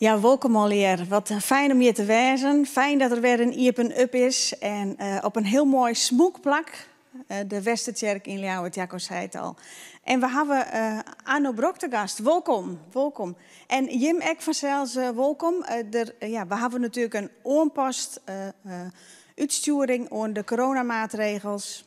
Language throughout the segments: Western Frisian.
Ja, wolkom allegear. Wat fijn om hjir te wêzen. Fijn dat der wer in Iepen Up is en op in hiel moai smûk plak, de Westertsjerke yn Ljouwert, Jacco sei it al. En we hawwe Arno Brok te gast. Wolkom, wolkom. En jim ek fansels wolkom. Der, ja, we hawwe natuerlik in oanpast útstjoering oan de coronamaatregels.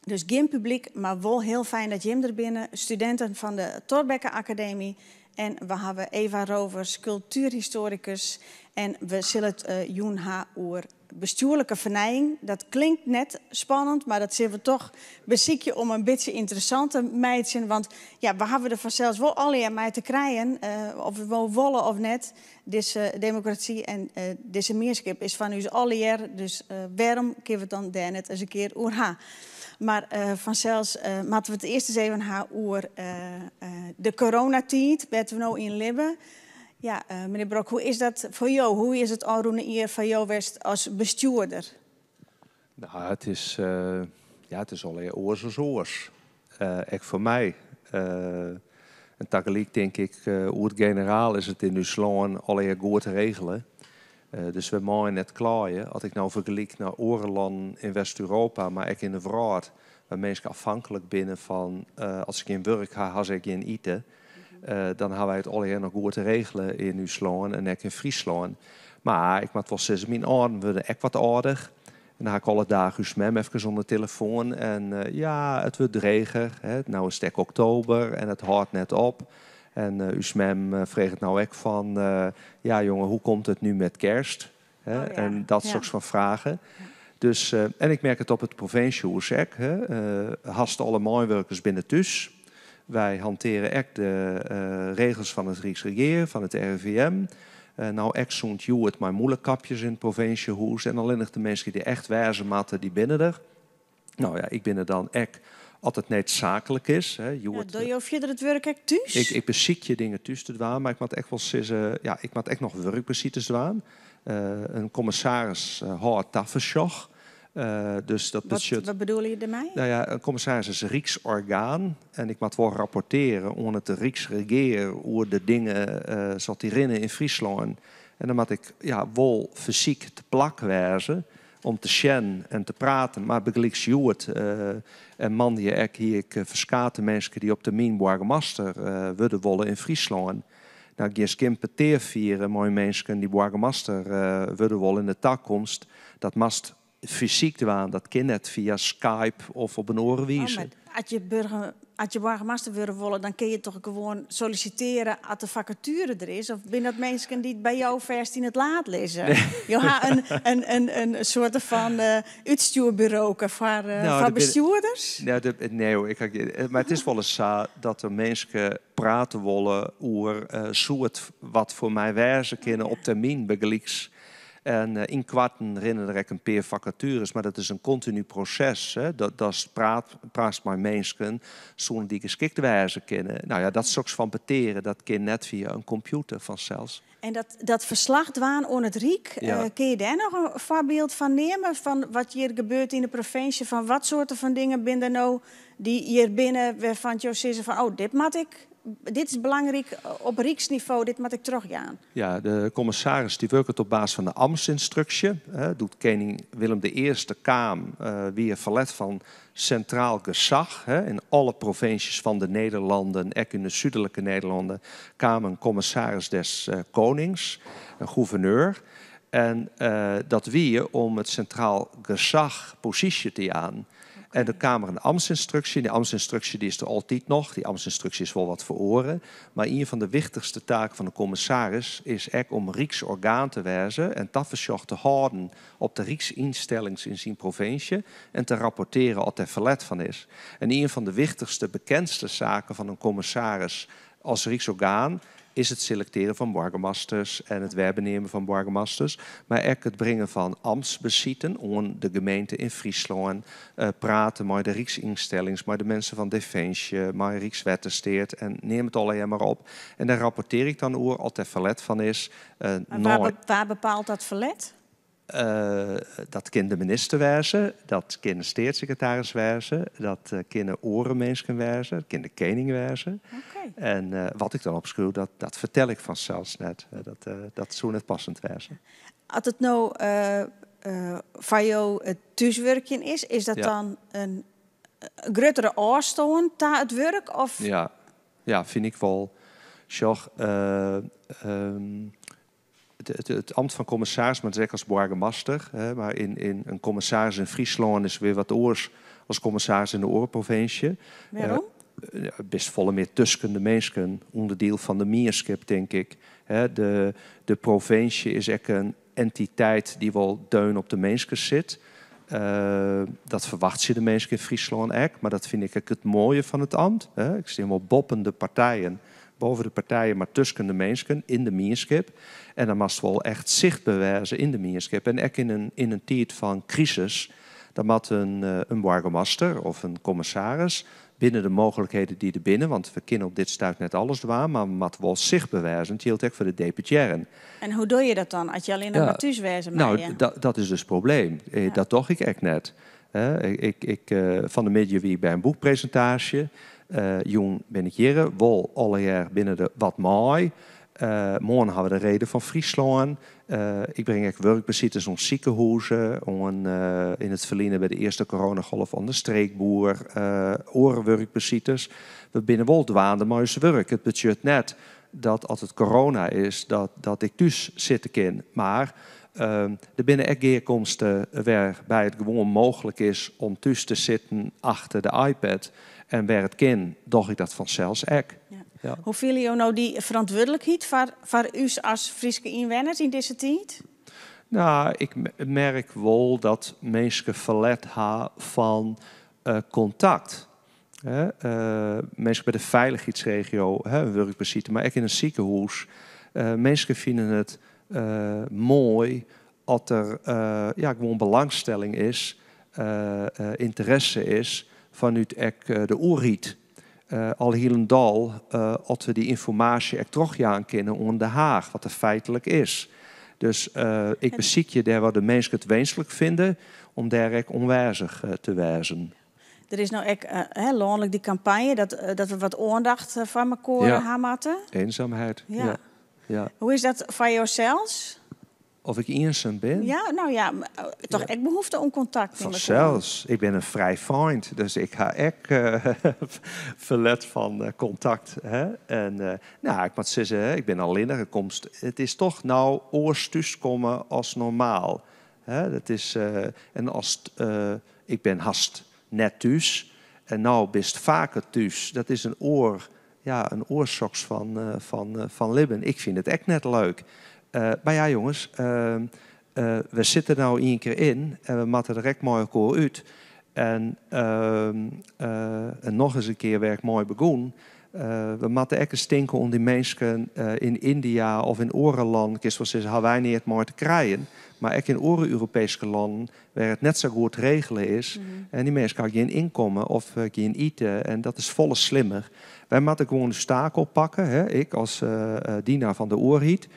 Dus gjin publyk, mar wol hiel fijn dat jim der binne. Studinten fan de Thorbecke Akademy. En we hawwe Eva Rovers, kultuerhistoarikus. En we sille it jûn ha oer bestjoerlike fernijing. Dat klinkt net spannend, mar dat sille we toch besykje om in bytsje ynteressant te meitsjen. Want ja, we hawwe der fansels wol allegear mei te krijen, of we wol wolle of net. Dizze demokrasy en dizze mienskip is fan ús allegear, dus wêrom kinne we it dan dêr net ris in kear oer ha? Mar fansels moatte we it earst ris even ha oer de coronatiid, wêr't we no yn libbe. Ja, menear Brok, hoe is dat foar jo? Hoe is it ôfrûne jier foar jo west as bestjoerder? Nou, ja, it is allegear oars as oars. Ek foar my. En tagelyk tink ik, oer it generaal is it yn ús lân allegear goed regele. Dus we meie net kleie. As ik no fergelyk nei oare lannen yn West-Europa, mar ek yn de wrâld, wêr't minsken afhanklik binne fan as se gjin wurk ha, ha se ek gjin iten. Dan ha wy it allegear noch goed regele yn ús lân en ek yn Fryslân. Mar ik moat wol sizze, myn âlden wurde ek wat âlder. En dan ha ik alle dagen ús mem efkes oan de telefoan. En ja, it wurdt dreger. Hè. No is it ek oktober en it hâldt net op. En ús mem freget no ek fan, ja jonge, hoe komt it nu met kerst? Hè? Oh ja, En dat soart fan fragen. Dus, en ik merk it op it provinsjehûs ek. Hè. Hast alle meiwurkers binne thús. Wy hantearje ek de regels fan it Ryksregear, fan it RIVM. No ek sûnt hjoed mei mûlekapjes yn it provinsjehûs. En allinnich de minsken dy't echt wêze moatte, dy binne der. No ja, ik bin der dan ek as it needsaaklik is. Hè. Ja, dogge jo fierder it wurk ek thús? Ik besykje dingen thús te dwaan, mar ik moat ek wol sizze, ja, ik moat ek noch wurkbesites dwaan. In kommissaris hâldt tafersjoch. Dus dat betsjut. Wat bedoele je dermei? Nou ja, in kommissaris is ryksorgaan en ik moat wol rapportearje oan it ryksregear oer de dingen sa't dy rinne yn Fryslân. En dan moat ik, ja, wol fysyk te plak wêze om te sjen en te praten. Mar bygelyks hjoed en moandei ek hie ik ferskate minsken dy't op termyn boargemaster wurde wolle yn Fryslân. Nou, giest gjin petear fiere mei minsken dy't boargemaster wurde wolle yn de takomst. Dat moatst fysyk dwaan. Dat kin net fia Skype of op in oare wize. Oh, mar as je boargemaster wurde wolle, dan kinne je toch gewoan sollisitearje as de fakature der is? Of binne dat minsken dy't by jo fêst yn it laad lizze? Jo ha in soarte fan útstjoerburoke Nou, foar bestjoerders? Nou, nee hoor, mar it is wolris sa dat der minsken prate wolle oer soe it wat foar my wêze kinne op termyn bygelyks. En ynkoarten rinne der ek in pear fakatures, mar dat is in kontinu proses. Hè. Datst praatst mei minsken, soene dy geskikt wêze kinne. Nou ja, dat soks fan petearen, dat kin net fia in kompjûter fansels. En dat ferslach dwaan oan it Ryk, kinne je dêr noch in foarbyld fan neame? Fan wat hjir gebeurt yn de provinsje, fan wat soarte fan dingen binne der no dy't hjir binne wêrfan't jo sizze fan oh, dit moat ik, dit is belangryk op ryksnivo, dit moat ik trochjaan? Ja, de kommissaris dy wurket op basis fan de amtsinstruksje. Doe't kening Willem de Earste kaam, wie er ferlet fan sintraal gesach. Yn alle provinsjes fan de Nederlanden, ek yn de súdlike Nederlanden, kaam in kommissaris des konings, in gûverneur. En dat wie om it sintraal gesach posysje te jaan. En der kaam der in amtsinstruksje. Dy amtsinstruksje dy is der altyd noch. Dy amtsinstruksje is wol wat feroare. Mar ien fan de wichtichste taken fan de kommissaris is ek om ryksorgaan te wêze en tafersjoch te hâlden op de ryksynstellings yn syn provinsje en te rapportearjen as dêr ferlet fan is. En ien fan de wichtichste, bekendste saken fan in kommissaris as ryksorgaan is it selektearjen fan boargemasters en it werbeneamen fan boargemasters, mar ek it bringen fan amtsbesiten oan de gemeente yn Fryslân, prate mei de ryksynstellings, mei de minsken fan Definsje, mei Rykswettersteat en neam it allegear mar op. En dêr rapportearje ik dan oer as dêr ferlet fan is. Mar wa bepaalt dat ferlet? Dat kin de minister wêze, dat kin de steatssekretaris wêze, dat kinne oare minsken wêze, dat kin de kening wêze. En wat ik dan opskriuw, dat fertel ik fansels net. Dat soe net passend wêze. As it no foar jo it thúswurkjen is, is dat dan in gruttere ôfstân ta it wurk? Of? Ja, ja, fyn ik wol. Sjoch, it amt fan kommissaris, mar it is ek as boargemaster, hè, mar yn in kommissaris yn Fryslân is wer wat oars as kommissaris yn de oare provinsje. Wêrom? Bist folle mear tusken de minsken, ûnderdiel fan de mienskip, tink ik. Hè, de provinsje is ek in entiteit dy't wol deun op de minsken sit. Dat ferwachtsje de minsken yn Fryslân ek, mar dat fyn ik ek it moaie fan it amt. Hè. Ik stean wol boppe de partijen, boven de partijen, mar tusken de minsken, yn de mienskip. En dan moatst wol echt sichtber wêze yn de mienskip. En ek yn in tiid fan krisis, dan moat in boargemaster of in kommissaris binnen de mooglikheden dy't der binne, want we kinne op dit stuit net alles dwaan, mar we moatte wol sichtber wêze. It jildt ek foar de deputearren. En hoe doch je dat dan, as je allinnich mar thús wêze meie? Dat is dus it probleem. Dat doch ik ek net. Hè, fan 'e middei wie ik by in boekpresintaasje. Jûn bin ik hjir, wol allegear binne der wat mei. Moarn ha we de Rede fan Fryslân. Ik bring ek wurkbesites oan sikehûzen, oan yn it ferline by de earste coronagolf oan de streekboer, oare wurkbesites. We binne wol dwaande mei ús wurk. It betsjut net dat as it corona is, dat ik thús sitte kin. Mar der binne ek gearkomsten wêrby it gewoan mooglik is om thús te sitten achter de iPad. En wêr it kin, doch ik dat fansels ek. Hoe fiele jo no dy ferantwurdlikheid foar ús as Fryske ynwenners yn dizze tiid? Nou, ik merk wol dat minsken ferlet ha fan kontakt. Hè, minsken by de feilichheidsregio, hè, in wurkbesite, mar ek yn in sikehûs. Minsken fine it moai as der gewoan belangstelling is, ynteresse is fanút ek de oerheid. Al hielendal as we dy ynformaasje ek trochjaan kinne oan De Haach, wat der feitlik is. Dus ik besykje dêr wat de minsken it winsklik fine, om dêr ek oanwêzich te wêzen. Der is no ek lanlik dy kampanje dat we wat oandacht foar mekoar ha moatte. Eenzaamheid. Ja. Ja. Hoe is dat foar josels? Of ik iensum bin? Ja, nou ja, toch ek behoefte oan kontakt mei mekoar. Fansels. Ik bin in frij feint, dus ik ha ek ferlet fan kontakt. Hè? En nou, ik moat sizze, hè, ik bin allinnich. It is toch no oars thúskomme as normaal. Hè? Dat is, en as, ik bin hast net thús en no bist faker thús. Dat is in oar, ja, in oar soks fan libben. Ik fyn it ek net leuk. Mar ja, jonges, we sitte no ien kear yn en we moatte der ek mei elkoar út. En noch ris in kear wêr't ik mei begûn. We moatte ek ris tinke oan dy minsken yn Yndia of yn oare lannen. Kinst wol sizze, ha wy neat mei te krijen. Mar ek yn oare Europeeske lannen wêr it net sa goed regele is. En dy minsken ha gjin ynkommen of gjin iten. En dat is folle slimmer. Wy moatte gewoan de taak oppakke. Hè? Ik as dienaar fan de oerheid.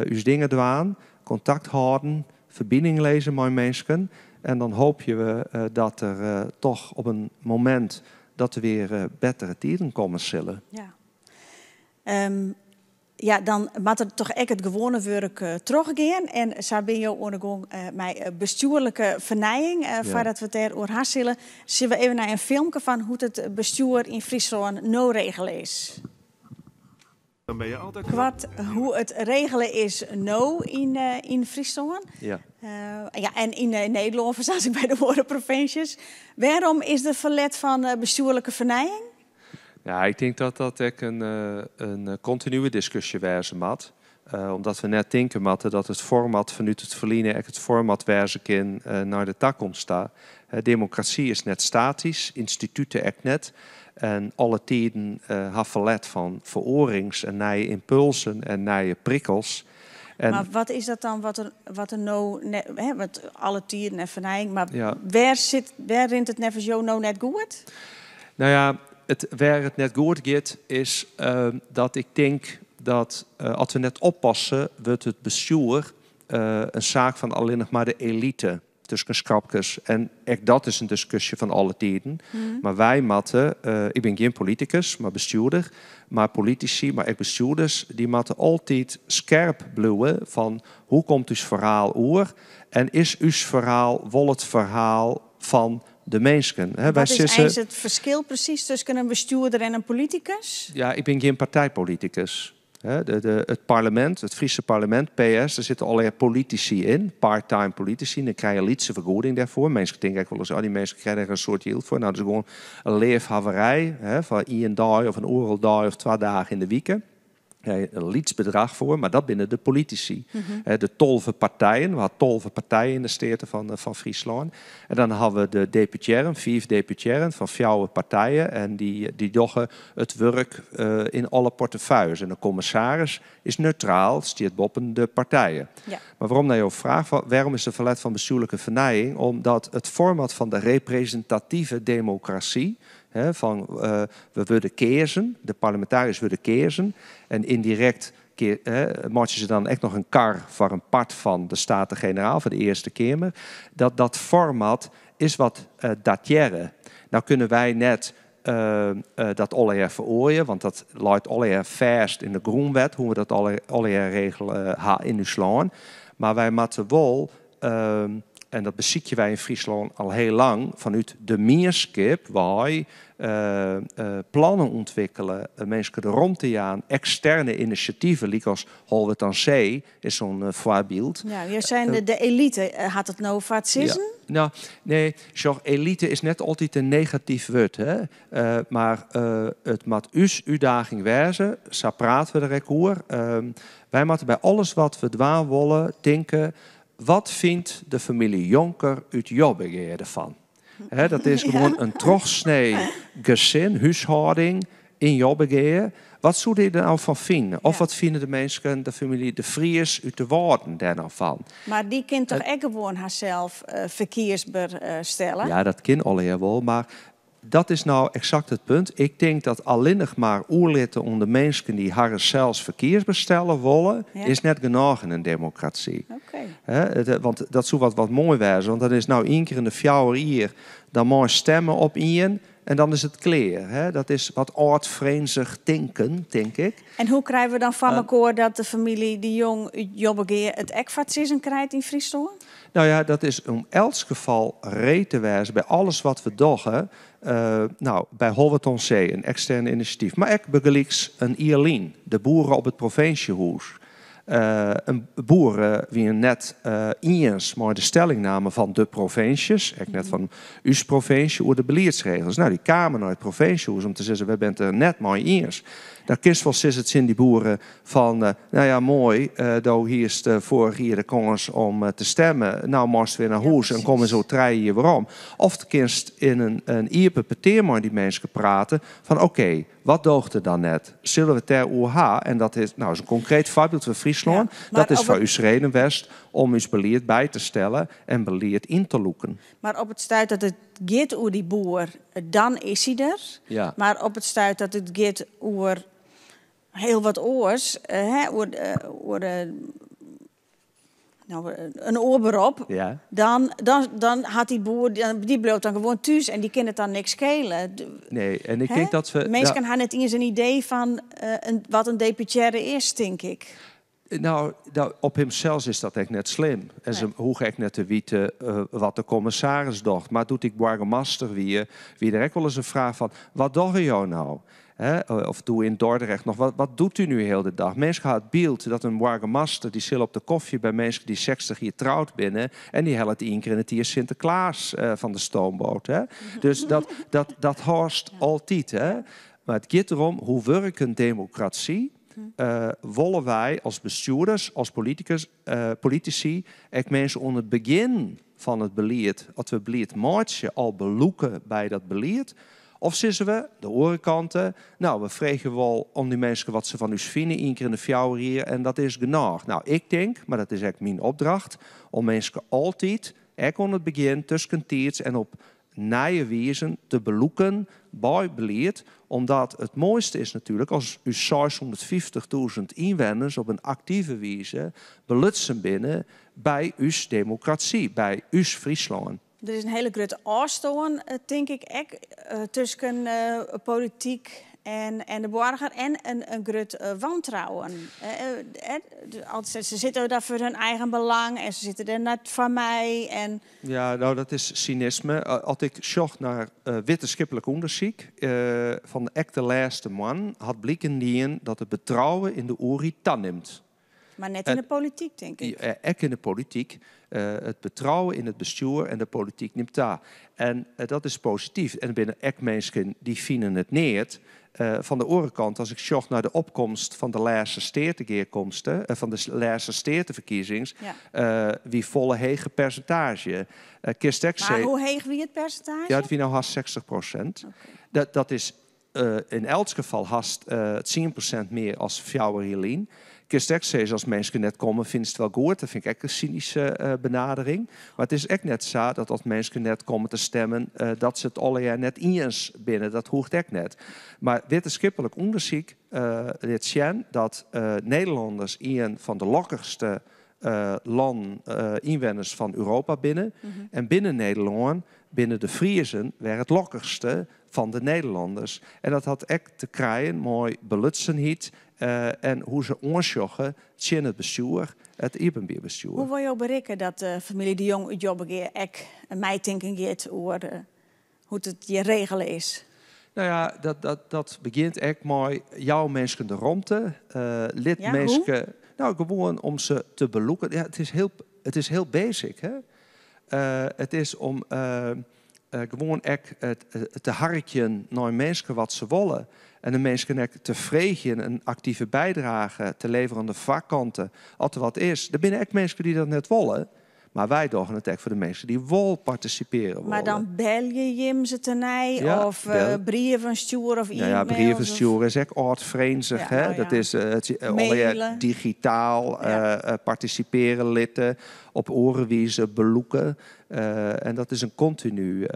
Ús dingen dwaan, kontakt hâlden, ferbining lizze mei minsken. En dan hoopje we dat der toch op in momint dat der wer bettere tiden komme sille. Ja. Ja, dan moat der toch ek it gewoane wurk trochgean. En sa binne jo oan de gong mei bestjoerlike fernijing. Foardat we it dêr oer ha sille, sjogge we even nei in filmke fan hoe't it bestjoer yn Fryslân no regele is. Dan bin je altyd Koart hoe't it regele is no yn Fryslân. Ja, en yn Nederlân, fansels ek by de oare provinsjes. Wêrom is der ferlet fan bestjoerlike fernijing? Ja, ik tink dat dat ek in kontinue diskusje wêze moat. Omdat we net tinke moatte dat it format fanút it ferline ek it format wêze kin nei de takomst ta. Demokrasy is net statysk, ynstituten ek net. En alle tiden ha ferlet fan feroarings en nije ympulsen en nije prikkels. En Mar wat is dat dan wat der no net, hè, wat alle tiden en fernijing, mar wêr rint it neffens jo no net goed? Nou ja, wêr it net goed giet is dat ik tink dat as we net oppasse, wurdt it bestjoer in saak fan allinnich mar de elite tusken skapkes. En ek dat is in diskusje fan alle tiden. Mar wy moatte, ik bin gjin politikus, mar bestjoerder, mar politisy, mar ek bestjoerders, dy moatte altyd skerp bliuwe fan hoe komt ús ferhaal oer en is ús ferhaal wol it ferhaal fan de minsken. Hè, wy Wat is sizze, eins it ferskil presys tusken in bestjoerder en in politikus? Ja, ik bin gjin partijpolitikus. Hè, it parlemint, it Fryske parlemint, PS, dêr sitte allegear politisy yn, part-time politisy, dan krije je lytse fergoeding dêrfoar. Minsken tinke ek wolris, oh, dy minsken krije der in soad jild foar. No, dat is gewoan in leafhawwerij, hè, foar ien dei of in oardel dei of 2 dagen yn de wike. Krije in lyts bedrach foar, mar dat binne de politisy. Hè, de 12 partijen, we ha 12 partijen yn de Steaten fan Fryslân. En dan ha we de deputearren, 5 deputearren fan 4 partijen. En dy dogge it wurk yn alle portefeuilles. En de kommissaris is neutraal, stiet boppe de partijen. Mar werom nei jo fraach, wêrom is der ferlet fan bestjoerlike fernijing? Omdat it format fan de representative demokrasy, hè, fan, we wurde keazen, de parlementariërs wurde keazen en yndirekt hè, meitsje se dan ek noch in kar foar in part fan de Staten-Generaal, foar de Earste Keamer. Dat format is wat datearre. Nou kinne wy net dat allegear feroarje, want dat leit allegear fêst yn de grûnwet, hoe we dat allegear regele ha yn ús lân. Mar wy moatte wol, en dat besykje wy yn Fryslân al hiel lang, fanút de mienskip wei plannen ûntwikkele, minsken de romte jaan, eksterne inisjativen, lykas Holwert aan Zee is sa'n foarbyld. Ja, jo seinen de elite hat it no foar it sizzen? Ja. Nou, nee, sjoch, elite is net altyd in negatyf wurd, hè. Mar it moat ús útdaging wêze, sa prate we der ek oer. Wy moatte by alles wat we dwaan wolle tinke, wat fynt de famylje Jonker út Jobbegea derfan? Hè, dat is gewoan in trochsnee gesin, húshâlding yn Jobbegea. Wat soe dy der nou fan fine? Of wat fine de minsken, de famylje De Vries út de Wâlden dêr nou fan? Mar dy kin toch ek gewoan harsels ferkiesber stelle? Ja, dat kin allegear wol, mar dat is nou eksakt it punt. Ik tink dat allinnich mar oerlitte oan de minsken dy't harren sels ferkiesber stelle wolle, is net genôch yn in demokrasy. Hè, want dat soe wat moai wêze, want dan is nou ien kear yn de 4 jier, dan mei stemme op ien en dan is it klear. Hè. Dat is wat âldfrinzich tinken, tink ik. En hoe krije we dan foar mekoar dat de famylje De Jong út Jobbegea it ek foar it sizzen krijt yn Fryslân? Nou ja, dat is om elts gefal ree te wêzen by alles wat we dogge. Nou, by Holwert oan See, in ekstern inisjatyf. Mar ek bygelyks in jier lyn, de boeren op it provinsjehûs. In boeren wienen net iens mei de stellingname fan de provinsjes, ek net fan ús provinsje, oer de beliedsregels. Nou, dy kamen nei it provinsjehûs om te sizzen, wy binne it der net mei iens. Dan kinst wol sizze tsjin dy boeren fan, nou ja, moai, do hiest foarich jier de kâns om te stemmen. Nou moatst wer nei hûs en kom ris oer 3 jier werom. Of kinst yn in iepen petear mei dy minsken prate fan, oké, wat doocht der dan net? Sille we it dêr oer ha? En dat is, nou, is in konkreet foarbyld foar Fryslân. Ja, mar Dat is op foar it ús reden west om ús belied by te stellen en belied yn te lûken. Mar op it stuit dat it giet oer dy boer, dan is hy der. Mar op it stuit dat it giet oer hiel wat oars, hè, oer nou, in oar berop, dan hat dy boer, dy bliuwt dan gewoan thús en dy kin it dan niks skele. Nee, en ik Hè? tink dat we Minsken da ha net iens in idee fan wat in deputearre is, tink ik. Nou, op himsels is dat ek net slim. En se hoege ek net te witen wat de kommissaris docht. Mar doe't ik boargemaster wie, wie der ek wolris in fraach fan, wat dogge jo nou? Hè? Of doe yn Dordrecht noch, wat doet u nu heel de dag? Minsken ha it byld dat in boargemaster, dy sil op de kofje by minsken dy't 60 jier troud binne en dy hellet ien kear yn it jier Sinteklaas fan de stoomboot. Hè? Dus dat hâldst altyd. Hè? Mar it giet derom, hoe wurket in demokrasy? Wolle wy as bestjoerders, as politisy, ek minsken oan it begjin fan it belied, as we belied meitsje, al belûke by dat belied? Of sizze we, de oare kant, nou, we freegje wol om dy minsken wat se fan ús fine, ien kear yn de 4 jier, en dat is genôch. Nou, ik tink, mar dat is ek myn opdracht, om minsken altyd, ek oan it begjin, tuskentiids en op nije wizen te belûken by belied, omdat it moaiste is natuerlik as ús 650.000 ynwenners op in aktive wize belutsen binne by ús demokrasy, by ús Fryslân. Der is in hiele grutte ôfstân, tink ik, ek tusken polityk en de boarger en in grut wantrouwen. Se sitte dêr foar hun eigen belang en se sitte dêr net foar my. En Ja, no, dat is synisme. As ik sjoch nei wittenskiplik ûndersyk fan ek de lêste moannen, hat bliken dien dat it betrouwen yn de oerheid tanimt. Mar net yn de polityk, tink ik. Ek yn de polityk. It betrouwen yn it bestjoer en de polityk nimt ta. En dat is posityf. En der binne ek minsken dy fine it neat. Fan de oare kant, as ik sjoch nei de opkomst fan de lêste steategearkomste, fan de lêste steateferkiezings, wie folle heger persintaazje. Kinst ek Mar hoe heech wie it persintaazje? Ja, it wie no hast 60%. Dat is yn elts gefal hast 10% mear as 4 jier lyn. Kinst ek sizze, as minsken net komme, fynst it wol goed. Dat fyn ik ek in synyske benadering. Mar it is ek net sa dat as minsken net komme te stimmen, dat se it allegear net iens binne. Dat hoecht ek net. Mar wittenskiplik ûndersyk lit sjen dat Nederlanners ien fan de lokkichste lannen, ynwenners fan Europa binne. En binnen Nederlân binne de Friezen wer it lokkichste fan de Nederlanners. En dat hat ek te krijen mei belutsenheid en hoe't se oansjogge tsjin it bestjoer, it iepenbier bestjoer. Hoe wolle jo berikke dat de famylje De Jong út Jobbegea ek meitinken giet oer hoe't it hjir regele is? No ja, dat begjint ek mei jou minsken de romte. Lit Ja, hoe? Minsken, no, gewoan om se te belûken. Ja, it is hiel basic, hè? It is om gewoan ek te harkjen nei minsken wat se wolle. En de minsken ek te freegjen in aktive bydrage te leverjen oan de foarkanten. As der wat is. Der binne ek minsken dy't dat net wolle. Mar wy dogge it ek foar de minsken dy't wol partisipearje Mar wolle. dan belje jim se tenei Ja, of bel. brieven stjoere of Nou ja, e-mails brieven of stjoere is ek âldfrinzich, Ja, hè? nou ja. Dat is it is allegear Mailen. digitaal, partisipearje litte, op oare wize belûke. En dat is in kontinu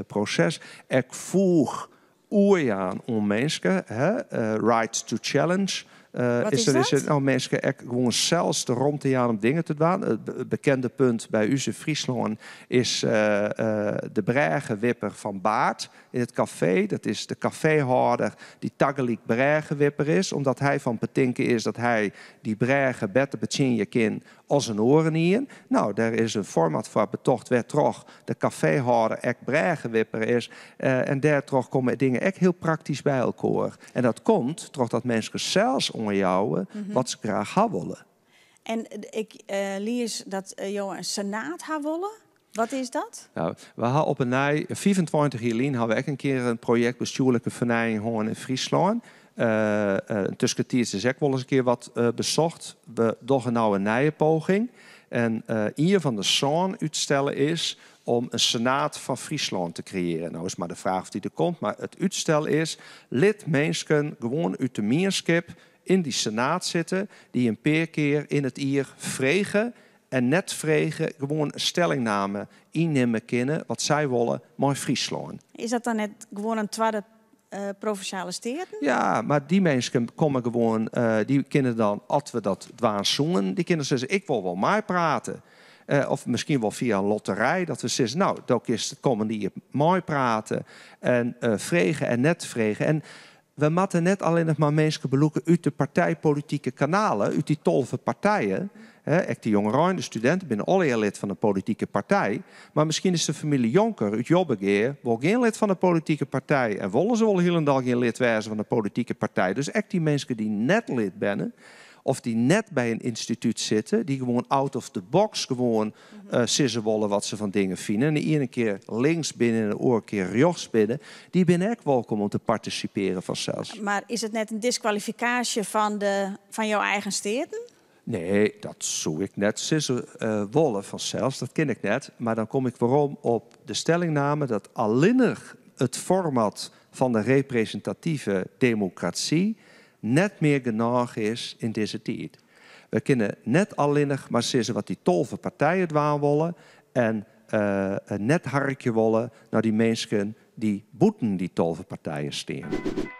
proses. Ek foech oerjaan oan minsken, hè? Right to challenge. Wat Is is er is dat? er, nou, minsken ek gewoan sels de romte jaan om dingen te dwaan. It bekende punt by ús yn Fryslân is de brêgewipper fan Baard yn it kafee. Dat is de kafeehâlder dy't tagelyk brêgewipper is, omdat hy fan betinken is dat hy dy brêge better betsjinje kin as in oaren. No, dêr is in format foar betocht wêrtroch de kafeehâlder ek brêgewipper is. En dêrtroch komme dingen ek hiel praktysk by elkoar. En dat komt trochdat minsken sels oanjouwe wat se graach ha wolle. En ik lies dat jo in senaat ha wolle. Wat is dat? No, we ha op 'e nij, 25 jier lyn ha we ek in kear in projekt bestjoerlike fernijing hân yn Fryslân. Tuskentiids is ek wolris in kear wat besocht. We dogge no in nije poging. En ien fan de sân útstellen is om in senaat fan Fryslân te kreëarjen. No is mar de fraach oft dy der komt, mar it útstel is: lit minsken gewoan út de mienskip yn dy senaat sitte, dy't in pear kear yn it jier frege en net frege gewoan stellingname ynnimme kinne wat sy wolle mei Fryslân. Is dat dan net gewoan in twadde provinsjale steaten? Ja, mar dy minsken komme gewoan, dy kinne dan, as we dat dwaan soenen, dy kinne sizze, ik wol wol meiprate. Of miskien wol fia in lotterij, dat we sizze, no, dan kinst it kommende jier meiprate en frege en net frege. En we moatte net allinnich mar minsken belûke út de partijpolitike kanalen, út dy 12 partijen. Hè, ek de jongerein, de studinten binne allegear lid fan in politike partij. Mar miskien is de famylje Jonker út Jobbegea wol gjin lid fan in politike partij en wolle se wol hielendal gjin lid wêze fan in politike partij. Dus ek dy minsken dy't net lid binne, of dy't net by in ynstitút sitte, dy't gewoan out of the box gewoan sizze wolle wat se fan dingen fine. En de iene kear links binne en de oare kear rjochts binne, dy binne ek wolkom om te partisipearjen fansels. Mar is it net in diskwalifikaasje fan jo eigen steaten? Nee, dat soe ik net sizze wolle fansels, dat kin ik net. Mar dan kom ik werom op de stellingname dat allinnich it format fan de represintative demokrasy net mear genôch is yn dizze tiid. We kinne net allinnich mar sizze wat dy 12 partijen dwaan wolle en net harkje wolle nei dy minsken dy't bûten dy 12 partijen stean.